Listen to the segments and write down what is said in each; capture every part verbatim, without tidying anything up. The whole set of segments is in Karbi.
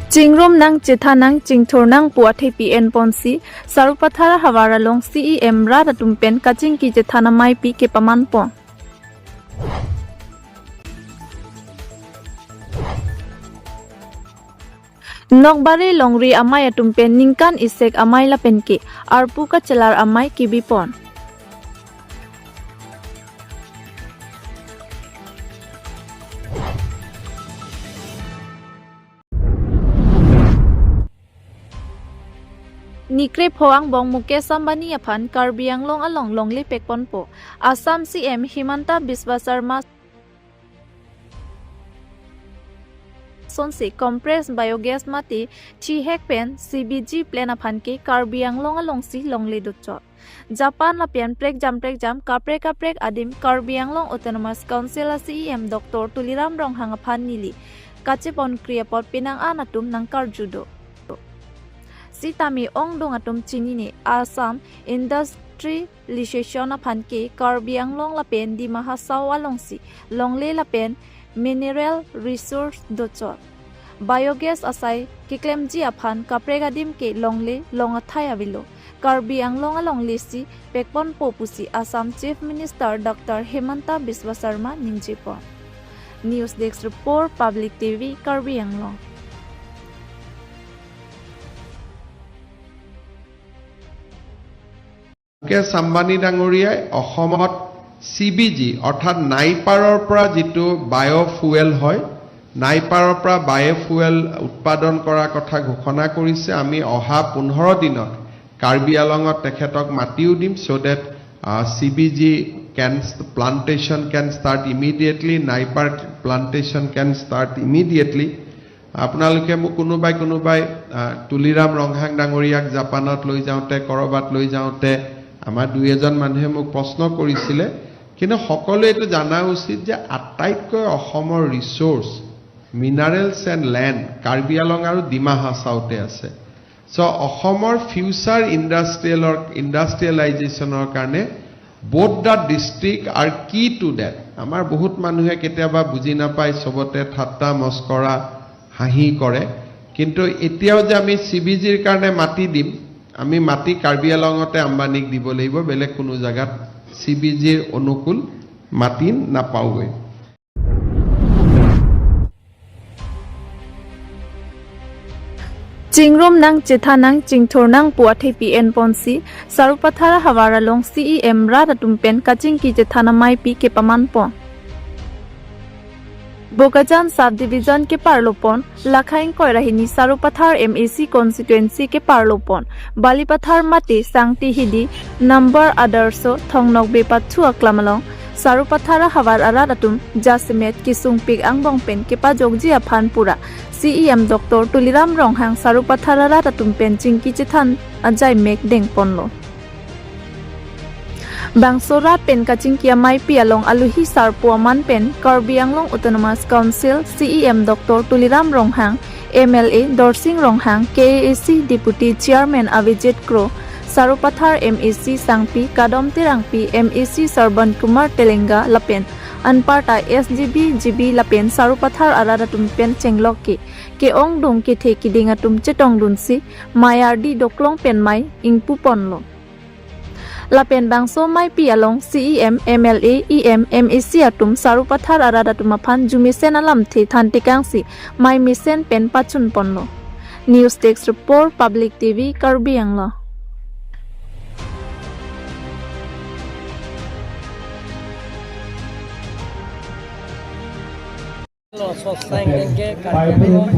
Chingrum nang, chethan nang, chingthur nang pu athepi enponsi Sarupathar ahavar along C E M rat atum pen kachingki chethan ameipi kepaman pon. Nokbari longri amei atum pen ningkan isek amei lapen ke arpu kachelar amei kebi pon. Nikrepho angbong Mukesh Ambani aphan Karbi Anglong along longle pekponpo. Assam C M Himanta Biswa Sarma sonsi compressed biogas mate thihek pen C B G plant aphan ke Karbi Anglong alongsi longle dochot. Japan lapen prekjam prekjam kaprek kaprek adim Karbi Anglong Autonomous Council a C E M Doctor Tuliram Ronghang aphan neli kachepon kri apot penang an atum nangkarju do. Sitame ongdung atum chinine, Assam Industrialization aphan ke Karbi Anglong lapen Dima Hasao alongsi longle lapen mineral resource dochot. Biogas asai keklemji aphan kaprek adim ke longle long athai avelo. Karbi Anglong alonglesi pekponpo pusi Assam Chief Minister Doctor Himanta Biswa Sarma ningjepon. News Desk Report, Public T V, Karbi Anglong. Mukesh আম্বানী ডাঙৰীয়াই অসমত C B জি অৰ্থাৎ নাইপাৰৰ পৰা যিটো বায়' ফুৱেল হয়, নাইপাৰৰ পৰা বায়' ফুৱেল উৎপাদন কৰাৰ কথা ঘোষণা কৰিছে। আমি অহা পোন্ধৰ দিনত কাৰ্বি আংলঙত তেখেতক মাতিও দিম, so that, uh, C B G can, plantation can start immediately, NIPER plantation can start immediately. আপোনালোকে মোক কোনোবাই কোনোবাই, আহ, তুলিৰাম ৰংহাং ডাঙৰীয়াক জাপানত লৈ যাওঁতে, ক'ৰবাত লৈ যাওঁতে আমাৰ দুই এজন মানুহে মোক প্ৰশ্ন কৰিছিলে। কিন্তু সকলোৱে এইটো জনা উচিত যে আটাইতকৈ অসমৰ resource, minerals and land Karbi Anglong আৰু ডিমা হাছাওতে আছে। চ' অসমৰ ফিউচাৰ ইণ্ডাষ্ট্ৰিয়েলৰ, ইণ্ডাষ্ট্ৰিয়েলাইজেশ্যনৰ কাৰণে both the district are key to that. আমাৰ বহুত মানুহে কেতিয়াবা বুজি নাপায়, চবতে ঠাট্টা মস্কৰা হাঁহি কৰে, কিন্তু এতিয়াও যে আমি চি বি জিৰ কাৰণে মাটি দিম, আমি মাটি কাৰ্বি আংলঙতে আম্বানীক দিব লাগিব, বেলেগ কোনো জেগাত চি বি জিৰ অনুকূল মাটি নাপাওঁগৈ। Chingrum nang, chethan nang, chingthur nang pu athepi enponsi Sarupathar ahavar along C E M rat atum pen kachingki chethan ameipi kepaman pon. Bokajan Sub Division keparlo pon, lakha ingkoi ra hini Sarupathar M A C constituency keparlo pon, Balipathar mate Sangti Hidi, number Adarsho Thongnokbe Pathu aklam along Sarupathar ahavar arat atum jasemet kesungpik angbong pen kepajokji aphan pura C E M Doctor Tuliram Ronghang Sarupathar arat atum pen chingki chethan ajaimek dengponlo. Bangso rat pen kachingki ameipi along aluhi sarpo aman pen Karbi Anglong Autonomous Council C E M Doctor Tuliram Ronghang, M L A Dorsing Ronghang, K A A C Deputy Chairman Avijit Kro, Sarupathar M A C Sangpi Kadom Terangpi, M A C Sarban Kumar Telenga lapen anparta S G B, G B lapen Sarupathar arat atum pen chenglok ke ke-ongdung kethe kiding atum chetongdunsi mei ardi doklong pen mei ingpuponlo. Lapen bangso ameipi along C E M, M L A, E M, M A C atum Sarupathar arat atum aphan jumesen alamthe thantekangsi mei mesen pen pachunponlo. News Desk Report, Public T V, Karbi Anglong. Lo sosang dengke Karbi Anglong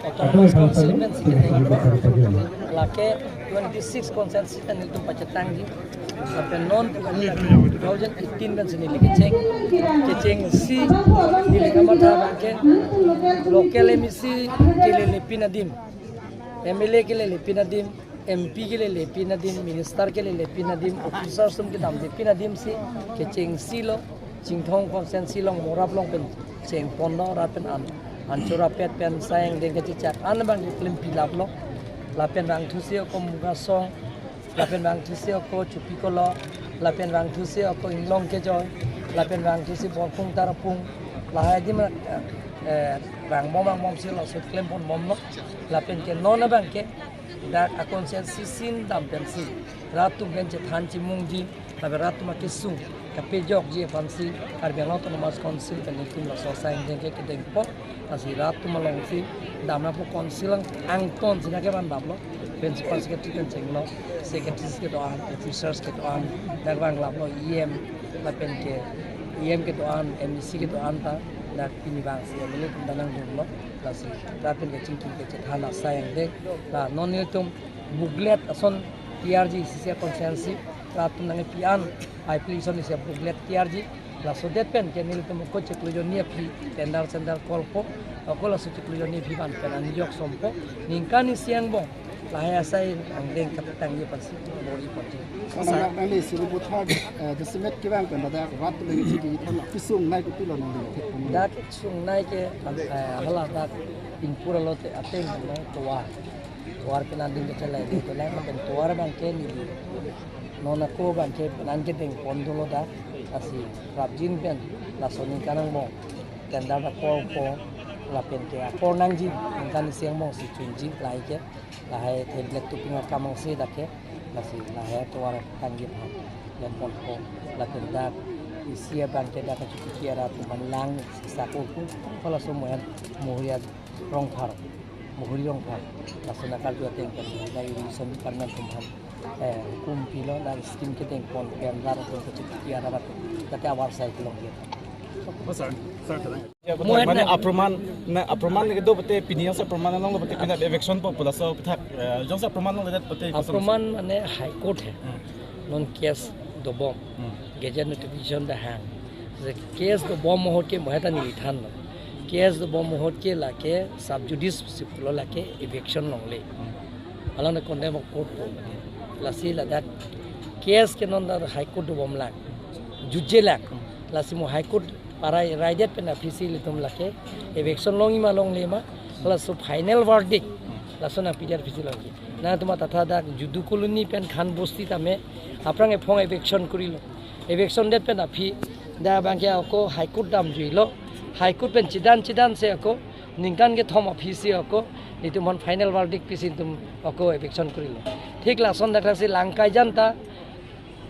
Autonomous Council pen si kedeng. Lake twenty six constituency pen nelitum pachetangji. Lapen non two thousand eighteen pen si neli kecheng. Kechengsi neli kamatha abangke local M A C kelelepin adim, M L A kelelepin adim, M P kelelepin adim, minister kelelepin adim, officers atum kedamlepin adim si kechengsi lo, Chinthong constituency along Morap along pen chengponlo, lapen an, anchorapet pen sang dengke chechak an abang klempi laplo, lapen vangthusi ako Mugasong, lapen vangthusi ako Chupikolo, lapen vangthusi ako Inglong Kejoi, lapen vangthusi Borpung Tarapung, lahai adim, eh, Vangbom vangbomsi laso klempon bomlo. Lapen ke non abang ke dak a constituency sin dam pensi rat atum pen chethan chimungji, lapen rat atum akesung kapejokji aphansi Karbi Anglong Autonomous Council pen nelitum laso asai angdeng ke kedengpon. Lasi rat atum alongsi damra pu council ang angton sina kevan damlo. Principal secretary pen chenglo, secretaries kedo-an, officers kedo-an, dak vanglaplo, E M lapen ke E M kedo-an, M A C kedo-an ta dak pini vangsi M L A atum ta nangdunlo. Lasi rat pen kachingki kachethan asai angdeng. La non nelitum booklet ason T R G C C constituency rat atum nangkepi-an, I P L A ason isi booklet T R G. Laso det pen ke nelitum ako chiklo jonni aphi tender center call po, ako laso chiklo jonni aphi van pen anjok sompo, ningkan isi angbong lahai asai angdeng kapatangji aphansi bor-i ponji. Sir, nang, nangli Sarupathar, eh, jasemet kevang pen dak rat atum chingki thon kesung nai kopilo nangli? Dak kesung nai ke, eh, hala dak Ingpur alote ateng nang tovar. Tovar pen adim kechelai di tolang pen tovar abang ke neli non ako abang ke penan kedengpon dolo dak. Lasi prapjin pen laso ningkan angbong tender dak call po, lapen ke akor nangji, ningkan isi angbongsi chunji lahai ke, lahai tablet tuping akam angse dak ke. Lasi lahai tovar tangji aphan klempon po, lapen dak isi abang ke dak kachukuki arat atum aphan lang sisa ko pu, halaso mohen Muhuri Rongphar, Muhuri Rongphar, laso nangkarju ateng pen dak irrigation department atum aphan, eh, hukum pilo, dak scheme kedengpon pen rat atum kachukuki arat atum, dak ke avar sai kelong dia. Oh, sir, sir, sir. Mohen mane na. Aproman, na aproman kedo pute pini jongsi aproman longlo pute pini eviction po pu laso aputhak, eh, jongsi aproman longledet pute koson? Aproman mane High Court he. Hmm. Non case dobom. Hmm. Gazette notification dak hang. Je case dobom ahut ke mohen ta neli thanlo. Case dobom ahut ke lake sub judice si pulo, lake eviction longle. Hmm. Alangli condemn of court po. Lasi ladak case ke non dak High Court dobom lang. Judge lang. Hmm. Lasi mo High Court parai raidet pen aphisi ilitum lake eviction longji ma longle ma, laso final verdict laso nangpidet aphisi longji. Nangtum matha tha dak Judu Colony pen Khan Bosti tame aphrang ephong eviction korilo. Eviction det pen aphi dak abang ke ako High Court damjuilo. High Court pen chedan chedan si ako ningkan kethom aphisi ako nelitum aphan final verdict pisi nelitum ako eviction korilo. Thik lason dak si Langkaijan ta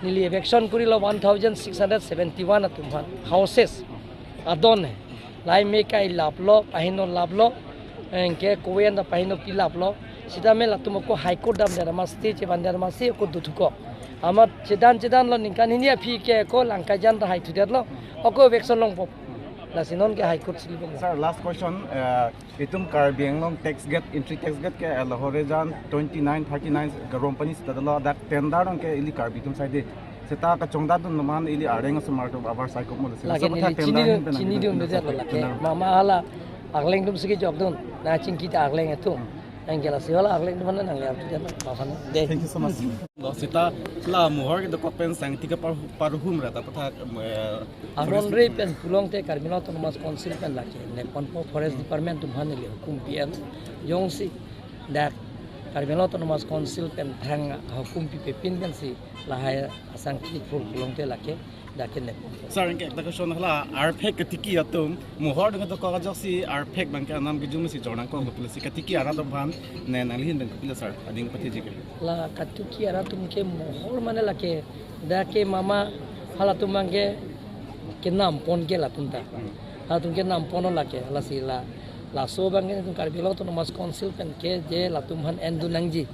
neli eviction korilo one thousand six hundred seventy-one atum aphan, houses adon he. Lahai me kai laplo, pahino laplo, anke koen ta pahino pilaplo. Sitame latum ako High Court damdet amat stay chevandet amat si ako dothuko. Amat chedan chedanlo, ningkan hini aphi ke ako Langkaijan ta haithudetlo. Ako eviction longpo. Lasi non ke High Court si longpo. Sir, last question. Uh, itum Karbi Anglong tax gate, entry tax gate ke, eh, Lohorijan twenty-nine, thirty-nine Garompani sita dolo, dak tender along ke ili Karbi atum asai de. Seta kachongdatdun atum aphan ili areng asomar atum avar sai komo lasi. Lake laso neli aputhak tender chinidun, ahin pen chinidun nangdun bejat lo lake. Tender. Mama hala arleng atum si kejokdun, nangchingki ta arleng atum. Hmm. Anke lasi hala arleng atum aphan nangli arju jan aphan de. Thank you so much. Lo seta la mohor kedokok pen sangti keparhu-, parhum ra ta aputhak, eh, aron forest re pen pulote Karbi Anglong Autonomous Council pen lake neponpo, forest department atum aphan neli hukum pi-et, jongsi dak Karbi Anglong Autonomous Council pen thang hukum pipe pin pensi lahai asangti phul pulote lake dak ke neponpo. Sir, anke ekta question hala, arphek katiki atum mohor ding dokok ajoksi arphek abang ke anam kejum si jornang ko kopilo si katiki arat atum aphan ne nangli ahin pen kopilo sir, ading pati jike. La katiki arat atum ke mohor mane lake dak ke mama halatum abang ke kenampon ke latum ta. Halatum kenampon lake, lasi la, laso abang ke nelitum Karbi Anglong Autonomous Council pen ke je latum aphan endun nangji.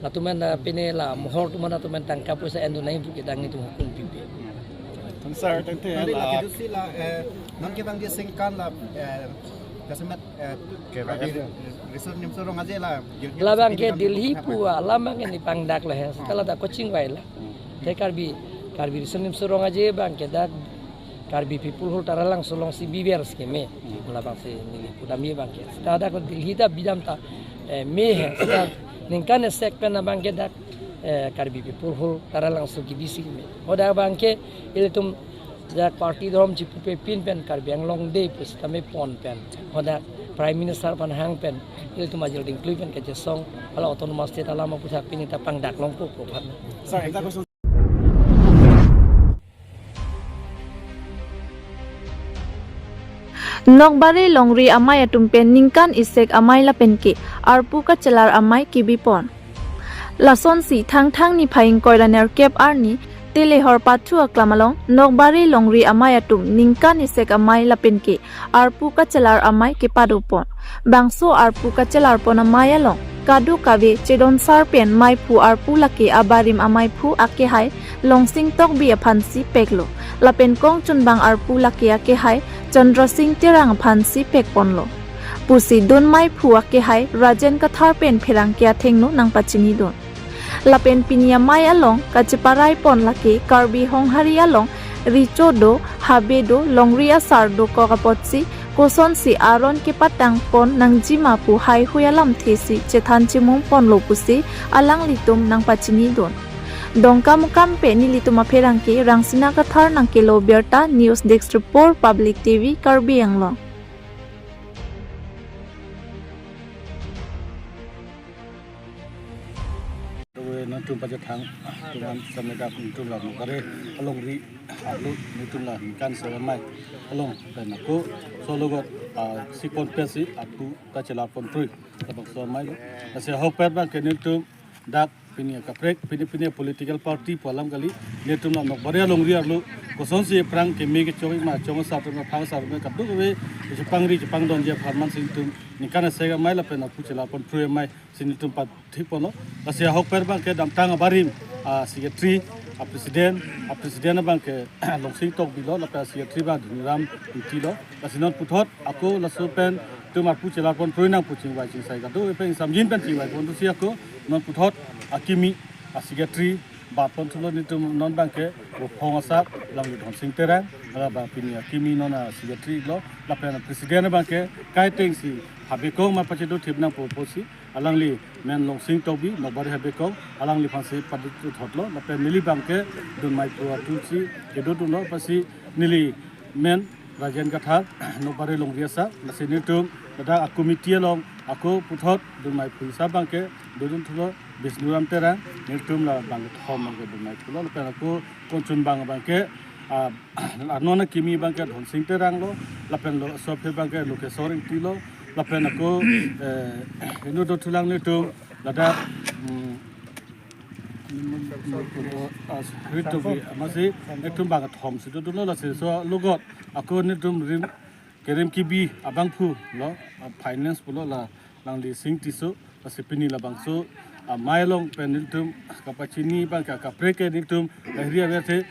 Latum aphan, eh, pine la mohor atum aphan latum aphan tangka poisa endun nangji pu ke dak nelitum hukum pipe. Sir, tangte nanti la lake dusi la, eh, non ke abang dia sengkan la, eh, jasemet, eh, ke Karbi Riso Nimso Rong Aje la, Delhi labang ke Delhi pu alam abang ke neli pangdak lo he. Setelah dak coaching vai la. Te Karbi, Karbi Riso Nimso Rong Aje abang ke dak Karbi People Hall Taralangso alongsi biber skeme. Hmm. Labangsi neli pudamji abang ke. Seta dak Delhi ta bidam ta, eh, me he. Seta ningkan esek pen abang ke dak, eh, Karbi People Hall Taralangso kebi si me. Hadak abang ke ilitum dak party dhorom chipupe pin pen Karbi Anglong Day pu sitame pon pen. Hadak Prime Minister aphan hang pen ilitum ajil dingklui pen kachesong hala Autonomous State alam aputhak pini ta pangdak longpo pu aphan. Sir, ekta question. Nokbare longri amei atum pen ningkan isek amei lapen ke arpu kachelar amei kebipon. Lasonsi Thangthang niphai ingkoi ra nerkep arni Telehor pathu aklam along Nokbare longri amei atum ningkan isek amei lapen ke arpu kachelar amei kepadopon. Bangso arpu kachelarpon amei along kadokave chedonsar pen meiphu arpu lake abarim ameiphu akehai Longsing Tokbi aphansi peklo. Lapen kongchunbang arpu lake akehai Chandra Singh Terang aphansi pekponlo pusi dun meiphu akehai Rajen Kathar pen pherangke athengno nangpachinidun. Lapen pini amei along kacheparaipon lake Karbi Honghari along richo do, habe do, longri asar dokok apotsi kosonsi aron kepatangpon nangjima pu haihui alamthesi chethan chimumponlo pusi alanglitum nangpachinidun. Dongkamukam pen nelitum apherangke Rangsina Kathar nangkelo birta. News Desk Report, Public T V, Karbi Anglong. Nangtum pachethang, tuman sameda nangtum la Nokbare alongri arlo nangtum la ningkan isek amei along pen ako sologot, ah, sikon pesi arpu kachelarpon prui labangso amei lo. Lasi ahokpet abangke nangtum dak pini akaprek, pini pini political party pu alam kali, nangtum la Nokbare alongri arlo kosonsi aphrang keme kechok ma chong asar atum, phang asar atum kadokave chepangri chepangdonji apharman si nangtum ningkan isek amei lapen arpu chelarpon prui amei si nangtum pathikponlo. Lasi ahokpet abangke damtang abarim, ah, secretary, ah, president, ah, president abangke Longsing Tokbi lo, lapen secretary abang Dhoniram Ingti lo. Lasi non puthot ako laso pen nangtum arpu chelarpon prui nang pu chingvai chingsai kado, epeng samjin pen chingvaiponsi ako non puthot akimi, ah, secretary batpon thulo. Nangtum non abangke Rophong asar alangli Dhonsing Terang, hala abang pini akimi non, ah, secretary lo, lapen president abangke kaitengsi Habekong ma pachedothip nangpo pusi alangli men Longsing Tokbi, Nokbare Habekong, alangliphansi padothotlo, lapen neli abangke dun meiphu atumsi kedodunlo, pusi neli men Rajen Kathar, Nokbare longri asar, lasi nangtum ladak a-committee along ako puthot dun meiphu asar abangke dodun thulo Bishnuram Terang, nangtum la bang kethom abangke dun meiphu lo, lapen ako kongchunbang abangke, ah, anon akimi abangke Dhonsing Terang lo, lapen laso aphi abangke Lokeswar Ingti lo, lapen ako, eh, inut dothulang nangtum ladak, mm, ah, Ritobi, amatsi nangtum bang kethomsi dodunlo. Lasi sologot ako nangtum rim, kerem kebi abangphu lo, ah, finance pulo la alangli Sing Tisso, lasi pini labangso amei along pen nangtum kapachini abangke akaprek ke nangtum lahiri averthe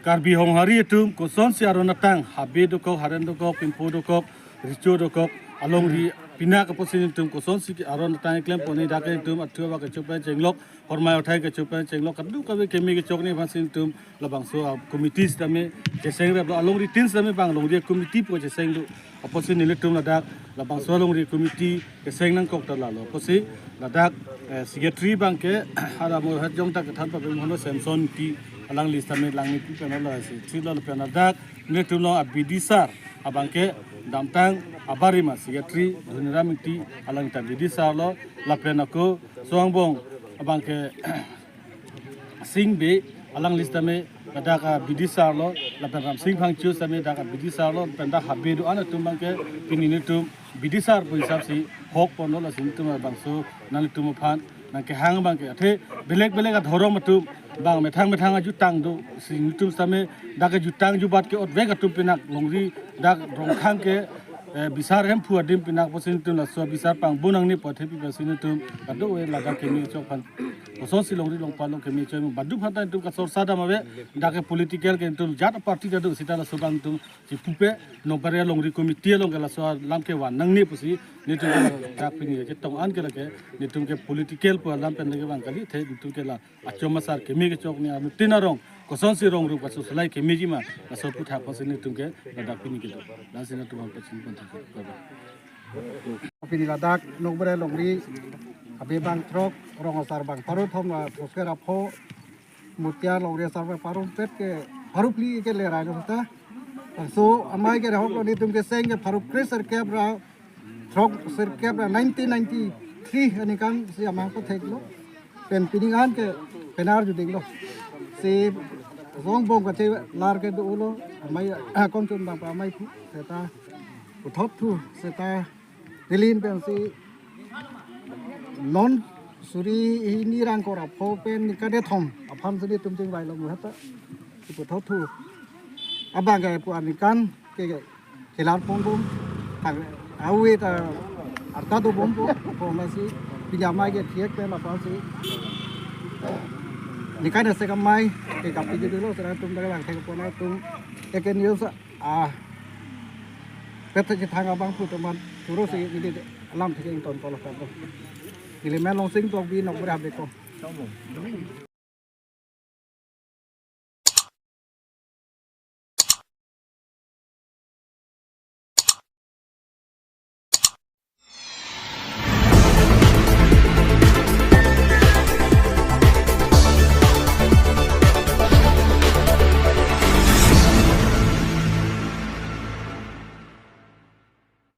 Karbi Honghari atum kosonsi aron atang, habe dokok, haren dokok, pinpo dokok, richo dokok, alongri pinak apotsi nangtum kosonsi aron atang klemponji, dak nangtum athu abang kechok pen chenglok, hormai othai kechok pen chenglok, kadokave keme kechokji aphansi nangtum labangso a-committee sitame chesengraplo, alongri tin sitame bang longri committee pu chesenglo. Apotsi nelitum ladak labangso alongri committee keseng nangkok ta lalo. Apotsi ladak, eh, secretary abangke hala mo het jong ta kethan pape mono Samson Ingti, alangli sitame langni pi pen lasi thilo, lapen ladak nelitum along a-bidisar abangke damtang abarim a-secretary Dhoniram Ingti, alang ta bidisar lo, lapen ako so angbong abangke Sing Bey, alangli sitame ladak a-bidisar lo, lapen Ramsing Phangcho sitame dak a-bidisar lo, lapen dak habe do-an atum abangke pini nelitum bidisar pu hisapsi hokponlo, lasi nelitum labangso nanglitum aphan nangkehang abangke athe belek belek adhorom atum bang methang methang ajutang do, si nelitum sitame dak ajutang jubat ke-otvek atum pinak longri dak Rongkhang ke, eh, bisar Hemphu adim pinak apotsi nelitum laso bisar pangbo nangne pu athe pi apotsi nelitum kadokave ladak keme kechok aphan kosonsi longri longpat along keme kechok, badu aphan ta nelitum kasorsa dam ave, dak ke political ke nelitum jat party ta do seta laso abang nelitum chipupe, Nokbare longri committee along ke laso alam kevan nangne pusi nelitum ke dak pini kechetong an ke lake nelitum ke political pu alam pen lake abang kali, athe nelitum ke la achom asar keme kechokji, anuttin arong kosonsi rong rup kasosolai kemeji ma, laso aputhak apotsi nelitum ke ladak pini kedo. Lasi nangtum aphan pachini pon thak. Pini ladak Nokbare longri abe bang throk, rong asar bang pharo thom, la Throsker apho, Mutia longri asar bang pharo pet ke pharo phli ke lerai lo ta. Laso amei ke rehoklo, nelitum keseng ke pharo kre sirkep ra throk sirkep ra nineteen ninety-three aningkan si amang patheklo. Pen pining an ke penar judinglo. Si so angbong kachelar ke dolo, amei, ah, kongchunbang ameiphu seta Puthot thu seta neli pensi non suri hini ra ingkoi ra pho pen ningkan kethom aphan si nelitum chingvailo muheta puthot thu abang ke pu aningkan ke ke kelar pon bom thang awe ta arta do bom po po masi pini amei ke thiek pen aphansi ningkan isi amei ke kapi ke dolo sera tum dagang thek pon atum eke news a pethe chethang abang pu teman choro si neli alam thek ington polo kan. Neli men Longsing Tokbi, Nokbura Beko.